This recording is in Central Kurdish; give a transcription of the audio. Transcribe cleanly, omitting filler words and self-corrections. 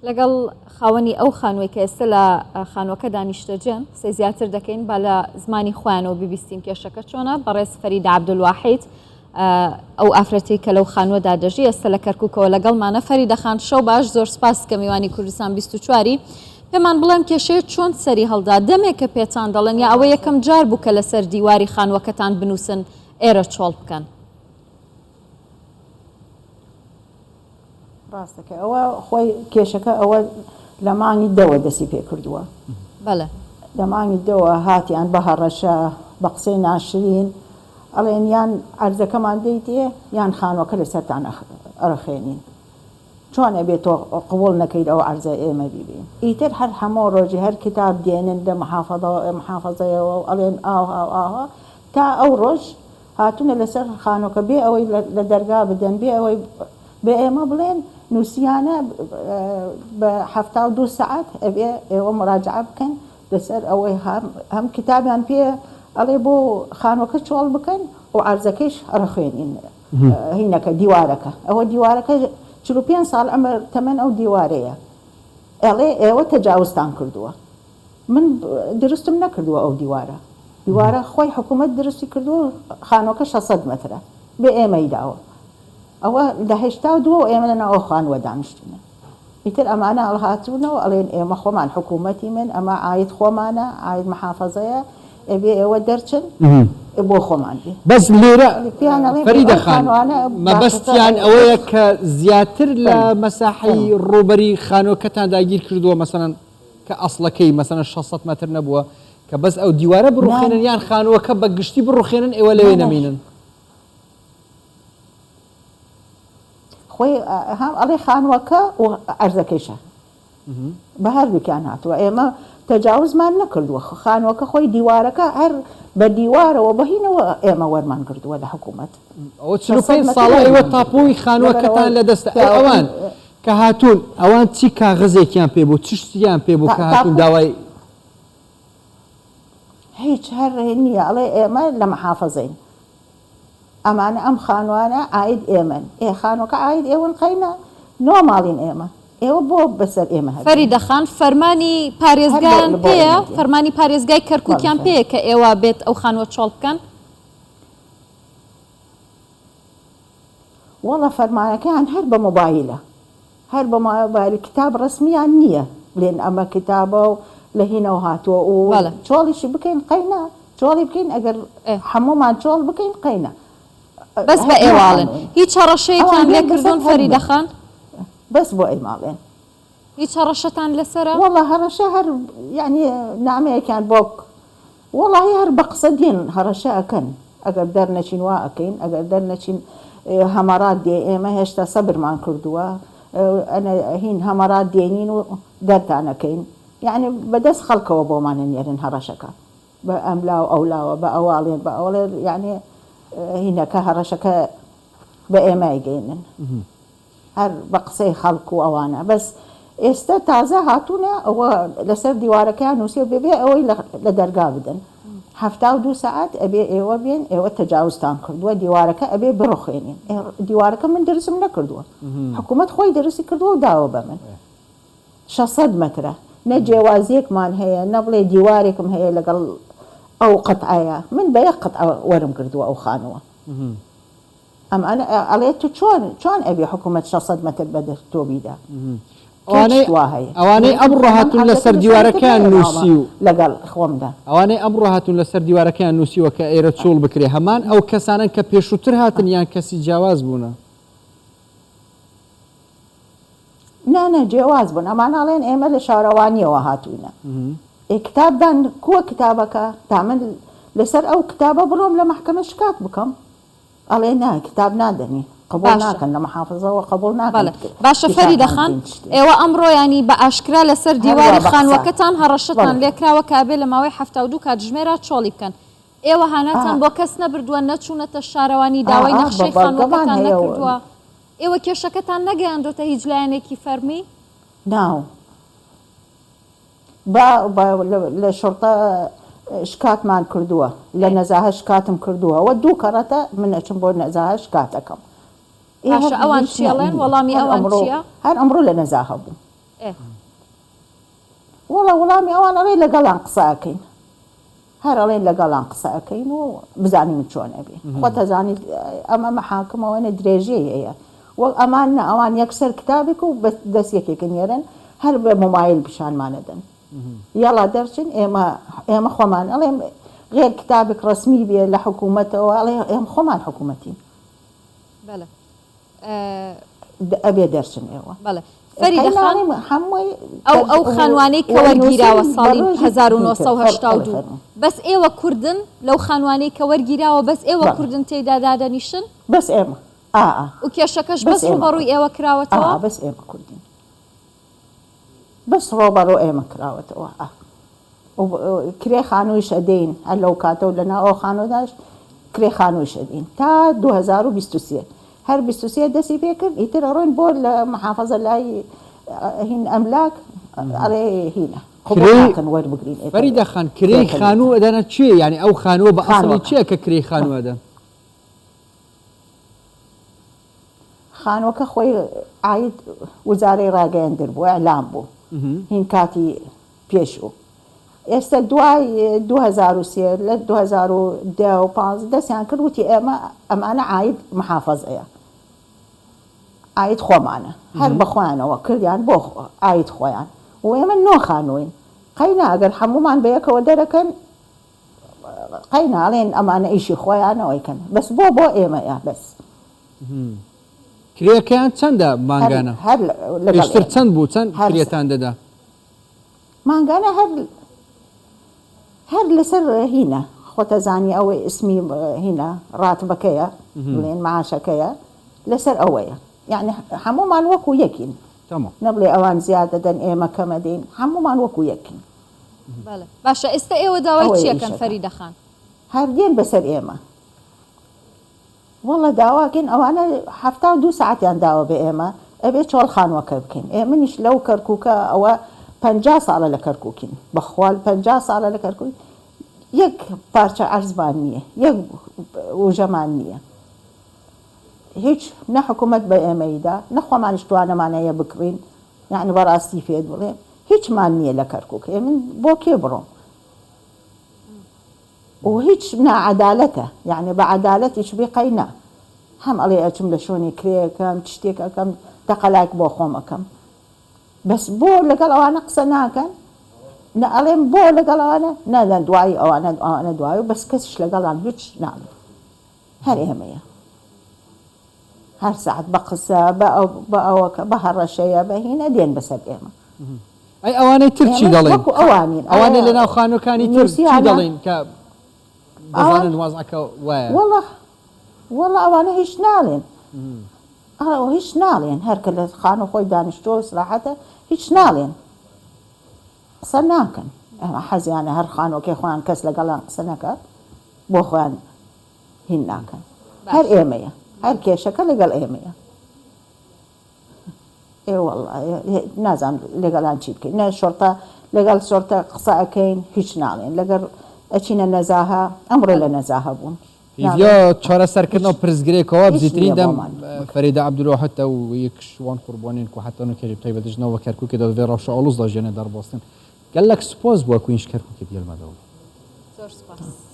لەگەڵ خاوەنی ئەو خانووەی کە ئێستا لە خانووەکەدا نیشتەجێن قسەی زیاتر دەکەین با لە زمانی خۆیانەوە ببیستین کێشەکە چۆنە بەڕێز فەریدە عەبدولواحید ئەو ئافرەتەی کە لەو خانووەدا دەژی ئێستا لە کەرکووکەوە لەگەڵمانە فەریدە خان شەو باش زۆر سپاس کە میوانی کوردستان 24ی پێمان بڵێم کێشەیە چۆن سەری هەڵدا دەمێکە پێتان دەڵێن یا ئەوە یەکەم جار بوو کە لەسەر دیواری خانووەکەتان بنووسن ئێرە چۆڵ بکەن؟ ڕاستەکەی ئەوە خۆی کێشەکە ئەوە لە مانگی دەوە دەسی پێ کردووە. بەڵێ. لە مانگی دەوە هاتیان بە هەڕەشە بە قسەی ناشرین ئەڵێن یان عەرزەکەمان دەیتێ یان خانوەکە لەسەرتان ئەڕخێنین چۆن ئەبێ تۆ قبوڵ نەکەیت ئەو عەرزە ئێمە بیبین ئیتر هەر هەموو ڕۆژی هەر کتاب دێنن لە محافەزەیەوە و ئەڵێن ئاوها و ئاوها تا ئەو ڕۆژ هاتوونە لەسەر خانووەکە بێ ئەوەی لە دەرگا بدەن، بێ ئەوەی بە ئێمە بڵێن، نووسیانە بە 72 سەعات ئەبێ ئێوە مراجعە بکەن لەسەر ئەوەی هەم کتابیان پێ ئەڵێ بۆ خانووەکە چۆڵ بکەن و عەرزەکەیش ئەڕخوێنین هینەکە دیوارەکە ئەوە دیوارەکە 45 ساڵ عەمر تەمەن ئەو دیوارەیە ئەڵێ ئێوە تەجاوزتان کردووە. من دروستم نەکردووە ئەو دیوارە دیوارە خۆی حکوومەت دروستی کردووە و خانووەکە 600 مەترە بێ ئێمەی داوە ئەوە لە 82 ئێمە لەناو ئەو خانووە دانیشتینە ئیتر ئەمانە هەڵهاتوونەوە ئەڵێن ئێمە خۆمان حکوومەتی من ئەمە عاید خۆمانە عاید محافەزەیە ئەبێ ئێوە دەرچن بۆ خۆمان بێ بەس لێرە فەریدە خان مەبەستیان ئەوەیە کە زیاتر لە مەساحەی ڕووبەری خانووەکەتان داگیر کردووە مەسەلەن کە ئەسڵەکەی مەسەلەن 600 مەتر نەبووە کە بەس ئەو دیوارە بڕوخێنن یان خانووەکە بە گشتی بڕوخێنن ئێوە لەوێ نەمینن؟ خۆی هەم ئەڵێ خانووەکە و عەرزەکەیشە بە هەردووکیان هاتووە ئێمە تەجاوزمان نەکردووە خانووەکە خۆی دیوارەکە هەر بە دیوارەوە بەهینەوە ئێمە وەرمان گردووە لە حکوومەت. ئەوە 45 ساڵە ئێوە تاپۆی خانووەکەتان لەدەستە ئەی ئەوان کە هاتوون ئەوان چی کاغەزێکیان پێ بوو چ شتیان پێ بوو کە هاتوون داوای. هیچ هەر نییە ئەڵێ ئێمە لە محافەزەین ئەمانە ئەم خانوانە عاید ئێمەن ئێ خانوەکە عاید ئێوەن قەینا نۆ ماڵین ئێمە ئێوە بۆ بەسەر ئێمە هەبێ. فەریدە خان فەرمانی پارێزگایان پێیە فەرمانی پارێزگای کەرکوکیان پێیە کە ئێوە بێت ئەو خانوە چۆڵ بکەن؟ وەڵا فەرمانەکەیان هەر بە مۆبایلە هەر بە مۆبایل کتاب ڕەسمیان نییە بلێن ئەمە کتابە و لە هینەوە هاتووە و چۆڵیشی بکەین قەینا چۆڵی بکەین ئەگەر هەموومان چۆڵ بکەین قەینا بەس بە ئێواڵێن هیچ هەڕەشەیەکیان لێ کردوون فەریدە خان؟ بەس بۆ ئەیماڵێن هیچ هەڕەشەتان لەسەرە؟ وەڵا هەڕەشە هەر یانی نامەیەکیان بۆ وەڵاهی هەر بە قسە دێن هەڕەشە ئەکەن ئەگەر دەرنەچین وا ئەکەین ئەگەر دەرنەچین هەمەڕات دێ ئێمە هێشتا سەبرمان کردووە ئەنە هین هەمەڕات دێنین و دەرتان ئەکەین یانی بە دەست خەڵکەوە بۆمان ئەنێرن هەڕەشەکە بە ئەملا و ئەولاوە بە ئەواڵێن بە ئەوڵێ یانی هینەکە هەڕەشەکە بە ئێمە ئەیگەینن. هەر بە قسەی خەڵک و ئەوانە بەس ئێستە تازە هاتوونە ئەوە لەسەر دیوارەکەیان نووسیوە بەبێ ئەوەی لە دەرگا بدەن 72 سەعات ئەبێ ئێوە بێن ئێوە تەجاوزتان کردووە دیوارەکە ئەبێ بڕوخێنین دیوارەکە من دروستم نەکردووە حکوومەت خۆی دروستی کردووە و داوە بە من 600 مەترە نە جیاوازیەکمان هەیە نە بڵێ دیوارێکم هەیە لەگەڵ ئەو قەتعەیە من بە یەک قەتعە وەرم کردووە ئەو خانووە ئەمانە ئەڵێ تو چۆن چۆن ئەبێ حکومەت 600 مەتر بە دەست تۆ بیدا ئەوانەی کێ وا هەیە ئەوانەی ئەمڕۆ هاتوون لەسەر دیوارەکەیان نووسی و لەگەڵ خۆمدا. ئەوانەی ئەمڕۆ هاتوون لەسەر دیوارەکەیان نووسیوە کە ئێرە چووڵ بکرێ هەمان ئەو کەسانەن کە پێشووتر هاتن یان کەسی جیاواز بوونە؟ نا نا جیاواز بوون ئەمانە ئەڵێن ئێمە لە شارەوانیەوە هاتووینە ئێ کتاب دان کووە کتابەکە تا من لەسەر ئەو کتابە بڕۆم لە مەحکەمە شکات بکەم ئەڵێ نا کتاب نادەنی قبوڵ باشە. ناکەن لە محافزەوە قبوڵ ناکەن بەڵێ باشە پیشانیان فەریدە خان بدەین شتێ. ئێوە ئەمڕۆ یانی بە ئاشکرا لەسەر هەروا دیواری بە قسە. خانووەکەتان هەڕەشەتان بەڵێ. لێکراوە کە ئەبێ لە ماوەی 72 کاتژمێرا چۆڵی بکەن ئێوە هاناتان ئا. بۆ کەس نەبردووە نەچوونەتە شارەوانی ئا داوای ئا بە نەخشەی بەڵگەمان خانووەکەتان هەیە و. نەکردووە ئێوە کێشەکەتان نەگەیاندۆتە هیچ لایەنێکی فەرمی؟ نا با با لە شوڕتە شکاتمان کردووە لە نەزاهە شکاتم کردووە وە دوو کەڕەتە من ئەچم بۆ نەزاهە شکات ئەکەم باشە ئەوان چی ئەڵێن وەڵامی ئەوان چیە؟ هەر ئەمڕۆ لە نەزاهە بووم. ئێ. وەڵا وڵامی ئەوان ئەڵێ لەگەڵان قسە ئەکەین هەر ئەڵێن لەگەڵان قسە ئەکەین و بزانین چۆن ئەبێ خۆت ئەزانیت ئەمە مەحاکمەوەنە درێژەی هەیە وەک ئەمان نا ئەوان یەکسەر کتابێک و بە دەست یەکێکە نێرن هەر بە مۆبایل پیشانمان ئەدەن یەڵا دەرچن ئێمە ئێمە خۆمان ئەڵێم غێر کتابێک ڕەسمی بێ لە حکوومەتەوە ئەڵێ ئێمە خۆمان حکوومەتین بەڵێ ئەبێ دەرچن ئێوە. بەڵێ فەریدە خان ئەو ئەو خانوانەی کە وەرگیراوە ساڵی 1982 بەس ئێوە کوردن لەو خانوانەی کە وەرگیراوە بەس ئێوە کوردن تێیدا دادەنیشن؟ بەس ئێمە ئا ئا. و کێشەکەش بەس ڕووبەڕووی ئێوە کراوەتەوە؟ ئا بەس ئێمە کوردین. بەس ڕۆبەڕۆ ئێمە کراوەتەوە ئا. و کرێ خانوویش ئەدەین هەر لەو کاتە و لەناو ئەو خانووەداش کرێ خانوویش ئەدەین تا 2023 هەر 23 دەستی پێ کرد ئیتر ئەڕۆین بۆ لە محافەزە لای هین ئەملاک ئەڵێ هینە قبوڵ کرێی ناکەن وەربگرین ئێتر فەریدە خان کرێی کرێکە خانوو لێتان ئەدەنە کێ یانی ئەو خانووە بە ئەسڵی خانووەکە کێ کە کرێی خانوو ئەدەن؟ خانووەکە خۆی عاید وزارەی ڕاگەیەندن بوو ئیعلام بوو هین کاتی پێشوو ئێستا دوای 2003 لە 2010 و 15 دەستیان کرد وتی ئێمە ئەمانە عاید محافەزەیە عاید خۆمانە هەر بە خۆیانەوە کردیان بۆ عاید خۆیان و ئێمە نۆ خانووین قەینا ئەگەر هەموومان بەیەکەوە دەرەکەن قەینا ئەڵێن ئەمانە ئیشی خۆیانە ئەیکەن بەس بۆ بۆ ئێمەیە بەس. کرێکەیان چەندە مانگانە؟ هەر لەگەڵ پێشتر ئێمە چەند بوو چەند هەر کرێتان دەدا؟ مانگانە هەر هەر لەسەر هینە خۆتەزانی ئەوەی ئیسمی هینە ڕاتبەکەیە بڵێن معاشەکەیە لەسەر ئەوەیە یعنی هەموومان وەکو یەکین تەمام. نەبڵێ ئەوان زیاد دەدەن ئێمە کەمەدەین هەموومان وەکو یەکین. بەڵێ باشە ئێستا ئێوە داوای ئەوەیە چی ئەکەن ئیشەکە. فەریدە خان؟ هەر دێن بەسەر ئێمە. وەڵا داواکەین ئەوانە 72 سەعاتیان داوە بە ئێمە ئەبێ چۆڵ خانوەکە بکەین ئێ منیش لەو کەرکوکە ئەوە 50 ساڵە لە کەرکوکین بەخوا 50 ساڵە لە کەرکوک یەک پارچە عەرزمان نییە یەک وژەمان نییە هیچ نە حکوومەت بە ئێمەیدا نە خۆمانیش توانەمان هەیە بکڕین یعنی بەڕاستی پێت بڵێم هیچمان نییە لە کەرکوک ئێ من بۆ کێ بڕۆم و هیچ ناعەدالەتە یەعنی بە عەدالەتیش بی قەی نا هەم ئەڵێ ئەچم لە شۆنی کرێ ئەکەم شتێک ئەکەم تەقەلایک بۆ خۆم ئەکەم بەس بۆ لەگەڵ ئەوانە قسە ناکەن نە ئەڵێم بۆ لەگەڵ ئەوانە نا نا دوایی ئەوانە ئەوانە دوایی بەس کەسیش لەگەڵان هیچ ناڵێ هەر ئێمەیە هەر سەعات بە قسە بە ئەو بە ئەوەکە بە هەڕەشەیە بە هینە دێن بەسەر ئێمە. ئەی ئەوانەی تر چی ئێمەش دەڵێن؟ وەکو ئەوانین ئەوانەی ئایا لە ناو خانووەکانی تر چی نووسیانە دەڵێن کە ئەوان دەزانن وەزعەکە وایە؟ وەڵا وەڵا ئەوانە هیچ ناڵێن ئەوە هیچ ناڵێن هەر کە لە خانوو خۆی دانیشتووە و ئیسراحەتە هیچ ناڵێن قسە ناکەن ئەمە حەزیانە هەر خانووەکەی خۆیان کەس لەگەڵیان قسە نەکات بۆ خۆیان هین ناکەن هەر باشە ئێمەیە هەر کێشەکە لەگەڵ ئێمەیە ئێ وەڵا نازانم لەگەڵیان چی بکەین نە شۆرتە لەگەڵ شۆرتە قسە ئەکەین هیچ ناڵێن لەگەڵ ئەچینە نەزاهە ئەمڕۆ لە بەڵێ نەزاهە بوون هیڤیا ناڵێن چارەسەرکردنا هیچ پرسگرێکەوە هیچ بزیترین نییە دەم بۆمان بکەن. فەریدە عەبدولواحد و یەک شوان قوربانین کو حتا نوکەژی بتایبەتیش ناوە کەرکوکێ دا دڤێ رەوشە ئاڵوز دا ژیانێ دەرباستن گەلەک سوپاس بوە کوینش کەرکوکێ دیەل مەداوی. زۆر سوپاس.